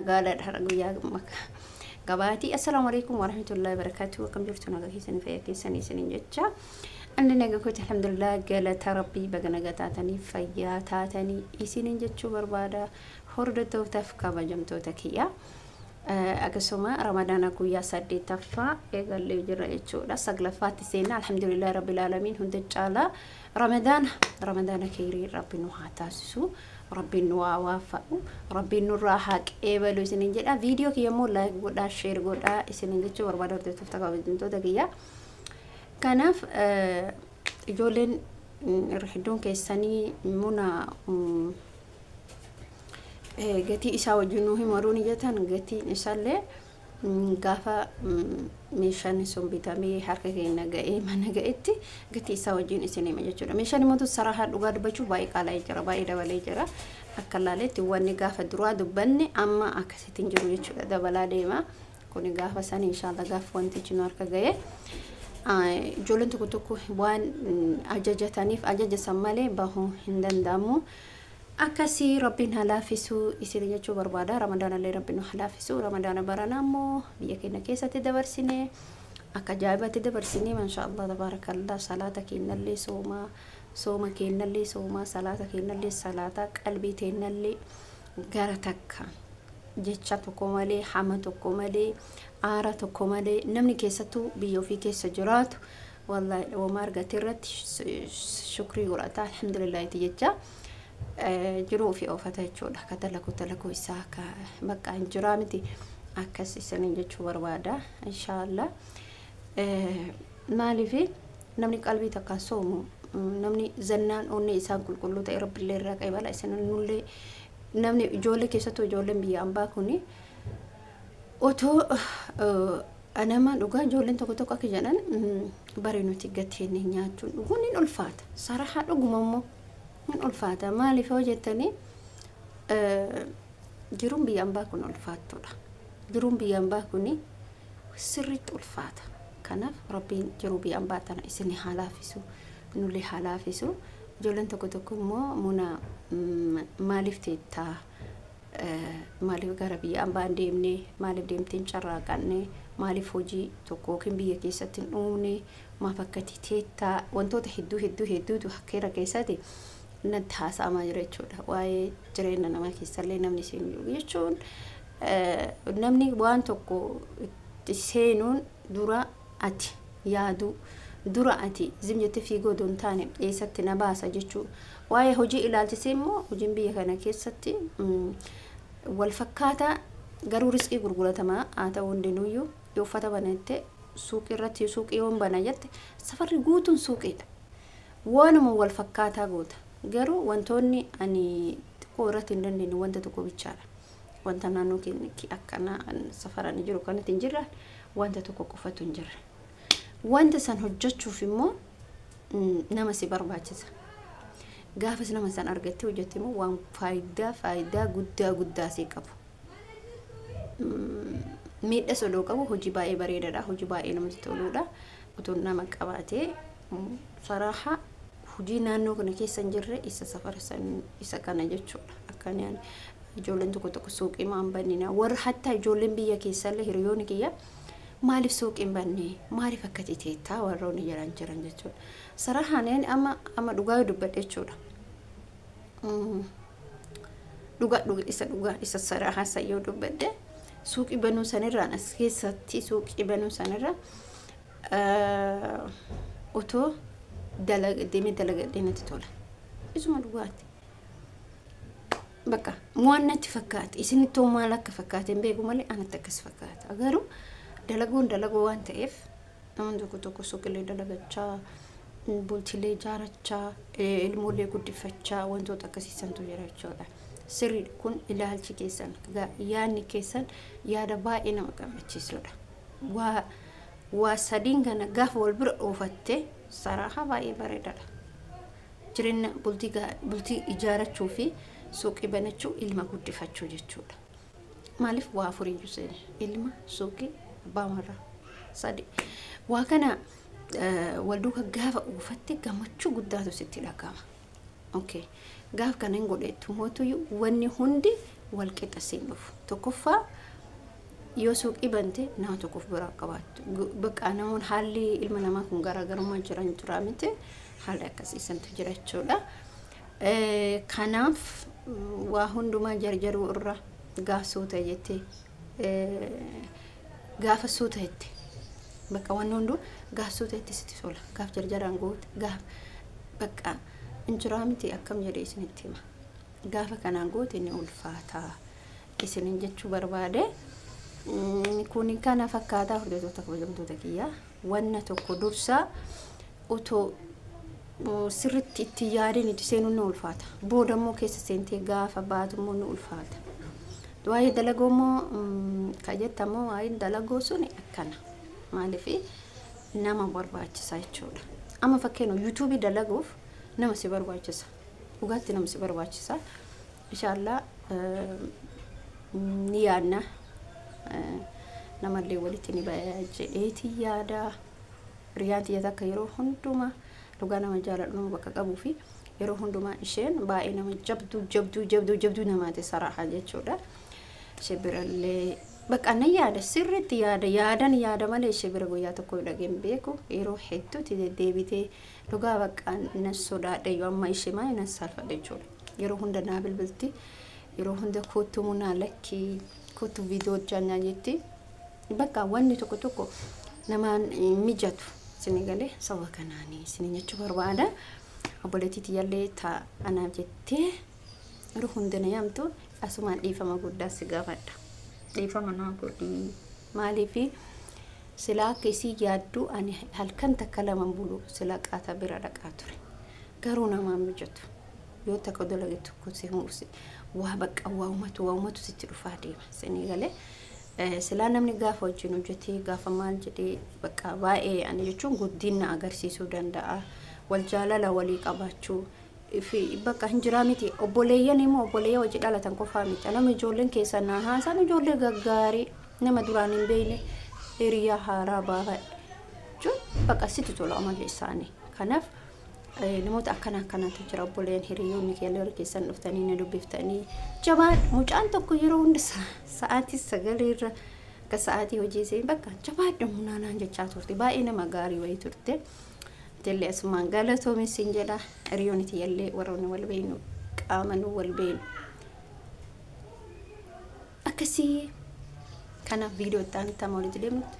Magaalaadha har'a guyyaa gabaati. Assalaamu alaikum warahmatullahi wabarakatuh. Akkam jirtu, nagaa keessanii, fayyaa keessanii isiniin jecha. Anni nagaa kooti, alhamdulillah, galata Rabbii. Baga nagaa taatanii, fayyaa taatanii isiniin jechuu barbaada, hordoftootaaf kabajamtoota kiyya. Akkasuma Ramadaana guyyaa 8ffaa eegallee jira jechuudha. 9ffaatti seenna, alhamdulillah rabbil aalamiin. Hunda caalaa Ramadaana, Ramadaana kheyrii Rabbi nu haa taasisu. Rabbiin nu haa waafaqu. Rabbiin nurraa haa qeebalu isiniin jedha. Viidiyoo kiyya immoo like godhaa, share godhaa isiniin jechuu barbaada, hordoftoota kabajamtoota kiyya. Kanaaf ijoolleen irra hedduun keessanii muna gatii isaa wajjin nuu himaruu ni jettan. Gatiin isaallee gaafa meeshaan sun bitamee harka keenya ga'ee mana ga'etti gatii isaa wajjin isin hima jechuudha. Meeshaan immoo sarahaa dhugaa dubbachuuf baay'ee qaala'ee jira, baay'ee dabalee jira. Akka laaletti wanni gaafa duraa dubbanne amma akkasitti hin jiru jechuudha, dabalaa deema. Kuni gaafa sanii inshallah gaafa wantichi nu harka ga'ee. Ijoolleen tokko tokko waan ajajataniif ajaja san malee bahuu hin danda'amu. Akkasii Rabbiin haa laaffisuu isin jechuu barbaada. Ramadaanallee Rabbiin nu haa laaffisuu. Ramadaana barana immoo biyya keenya keessatti dabarsine, akka ajaa'ibatti dabarsine, masha Allah tabaarakallah. Salaata keenyallee soomaa, sooma keenyallee soomaa, salaata keenyallee salaata, qalbii teennallee gara takka, jecha tokko malee, hama tokko malee, aara tokko malee. Namni keessattuu biyya ofii keessa jiraatu wallahi wama argate irratti shukrii godhata, alhamdulillahi jecha jiruu ofii oofata jechuudha. Akka dalaguu dalaguu isaa akka bakka hin jiraa miti, akkas isiniin jechuu barbaada inshaallah. Maaliif namni qalbii takkaan soomu, namni zannaan onnee isaan qulqulluu ta'e Rabbillee irraa qeebala. Isin nullee namni ijoollee, keessattuu ijoolleen biyya ambaa kuni, otoo nama dhugaa ijoolleen tokko tokko akka jedhan bari nuti gatiin nyaachuun dhuguun hin ulfaata. Sarahaa dhuguma immoo hin ulfaata. Maaliif yoo jettanii, jiruun biyya ambaa kun ulfaattuudha. Jiruun biyya ambaa kun sirriitti ulfaata. Kanaaf Rabbiin jiruu biyya ambaa tana isin haa laaffisu, nullee haa laaffisu. Ijoolleen tokko tokko immoo muna maaliif teettaa, maaliif gara biyya ambaa hin deemne, maaliif deemtee hin carraaqanne, maaliif hojii tokko yookiin biyya keessatti hin uumne, maaf akkati teettaa, wantoota hedduu hedduu hedduutu hakkeera keessatti natti haasa'amaa jira jechuudha. Waa'ee jireenya namaa keessallee namni seenu jechuun, namni waan tokko itti seenuun dura ati yaaduu dura, ati zim jettee fiigoo odoo hin taane eessatti na baasa jechuu. Waa'ee hojii ilaalchisee immoo hojiin biyya kana keessatti wal fakkaataa garuu riskii gurguratamaa haa ta'u, hundinuyyuu yoo uffata banatte suuqii irratti, suuqii yoon bana jette safarri guutuun suuqiidha. Waanuma wal fakkaataa goota. Garuu wantoonni ani xiqqoo irratti hin dandeenye wanta tokko bichaadha. Wanta naannoo keenya akkana safaranii jiru kanatti hin jirre, wanta tokko qofatu hin jirre. Wanta san hojjechuuf immoo nama si barbaachisa. Gaafas nama san argattee hojjette immoo waan faayidaa guddaa guddaa si qabu. Miidhas odoo qabu hojii baay'ee bareedaadha. Hojii baay'ee namatti toludha. Otoo nama qabaatee saraaha hojii naannoo kana keessa hin jirre isa safara san isa kana jechuudha. Akkan ijoolleen tokko tokko suuqii maan bannina, warra hattaa ijoolleen biyya keessallee hiriyoonni kiyya maaliif suuqii hin banne, maaliif akka teettaa warroonni jiran jiran jechuudha. Saraahaan amma amma dhugaa dubbadhe jechuudha. Dhugaa dhugaa isa dhugaa isa saraahaa san yoo dubbadhe, suuqii banuu sanirraan, as keessatti suuqii banuu sanirra otoo deemee dalagadhee natti tola. Isuma dhugaati. Bakka waan natti fakkaate, isinitti maal akka fakkaate hin beeku malee anatti akkas fakkaata. Garuu dalaguun dalaguu waan ta'eef namni tokko tokko suuqilee dalagachaa, bultiilee ijaarachaa, ilmoolee guddifachaa wantoota akkasiisantu jira jechuudha. Sirrii kun ilaalchi keessan, yaadni keessan yaada baay'ee nama gammachiisudha. Waa sadiin kana gaafa wal bira oofatte saraaha baay'ee bareedaadha. Jireenya bultii ijaarachuu fi suuqii banachuu, ilma guddifachuu jechuudha. Maaliif waa afuriyyuu seene? Ilma, suuqii, abbaa warraa, sadi. Waa kana wal duuka gaafa oofatte gammachuu guddaatu sitti dhagahama. Okay. Gaaf kana hin godhettu mootuyyuu wanni hundi Wal qixa siin dhufu. Tokkoffaa, yoo suuqii bante nama tokkoof biraa qabaattu. Bakka namoonni haalli ilma namaa kun garaagarummaa jiran jira miti, haalli akkasiisantu jira jechuudha. Kanaaf waa hundumaa jarjaruu irra gaaf suuta jettee, gaafa suuta jette, bakka wanni hunduu gaaf suuta jette sitti tola. Gaaf jarjaraan goote, gaaf bakka injiraa miti, akkam jedhee isinitti hima. Gaafa kanaan goote ni ulfaataa isinin jechuu barbaade. Kun kana fakkaataa, hordoftoota kabajamtoota kiyyaa. Wanna tokko dursaa otoo sirritti itti yaadeen itti seenuun ni ulfaata. Booda immoo keessa seentee gaafa baatu immoo ni ulfaata. Waa'ee dalagoo immoo ka jettamoo, waa'een dalagoo sun akkana. Maaliif nama barbaachisa jechuudha. Amma fakkeenya YouTubeii dalaguuf nama si barbaachisa. Dhugaatti nama si barbaachisa. Inshallah ni yaadna. Namallee walitti ni jedheeti yaada. Hiriyaan tiyya takka yeroo hundumaa dhugaa nama jaaladhu, nama bakka qabuu fi yeroo hundumaa isheen baay'ee nama jabduu jabduu jabduu jabduu namaati saraaha jechuudha. Ishee birallee bakka nan yaada, sirriitti yaada, yaadan yaada malee ishee bira guyyaa tokko dhageen beeku. Yeroo hedduutti deddeebitee dhugaa bakka nan sodaadhe, yoo amma ishee maal nan saalfadhe jechuudha. Yeroo hunda naa bilbilti, yeroo hunda kootu munaa, lakkii kootu viidiyoo hojjannaa jetti. Bakka wanni tokko tokko namaan mijatu isin galee, sababa kanaanii isin jechuu barbaada. Obboleettii tiyyallee ta'a anaaf jettee yeroo hunda na yaamtu, asumaan dhiifama guddaa si gaafadha. Dhiifama naa godhii. Maaliifi silaa akka isii yaaddu ani halkan takka lama bulu silaa qaata bira dhaqaa ture. Garuu namaan mijatu. Yoo takka dalage tokko si waa bakka waa uumatu sitti dhufaa deema. Isinii galee silaa namni gaafa wajjin hojjetee, gaafa maal jedhee, bakka baay'ee ani jechuun guddina agarsiisuu danda'a. Wal jaalala walii qabaachuu fi bakka hin jiraa miti. Obboleeyyan immoo obboleeyyan hojii dhalatan qofaa miti. Nama ijoolleen keessaa naa haasan, ijoollee gaggaarii nama duraan hin beekne hiriyaa haaraa baafadhe jechuun bakka sitti tola amalli isaanii. Kanaaf namoota akkana akkanaatu jira. Obboleen hiriyoonni keenya warra keessan dhuftanii na dubbiftanii, jabaa mucaan tokko yeroo hunda sa'aatii 9 irra akka sa'aatii hojii ishee bakka jabaadha munaanaan jechaa turte, baay'ee nama gaarii wayii turte. Itillee asumaan galatoomi siin jedha. Hiriyoonni tiyyallee warroonni wal beeknu, qaamanuu wal beeknu. Akkasii kanaaf viidiyoo itti aanutti amma walitti deemnutti.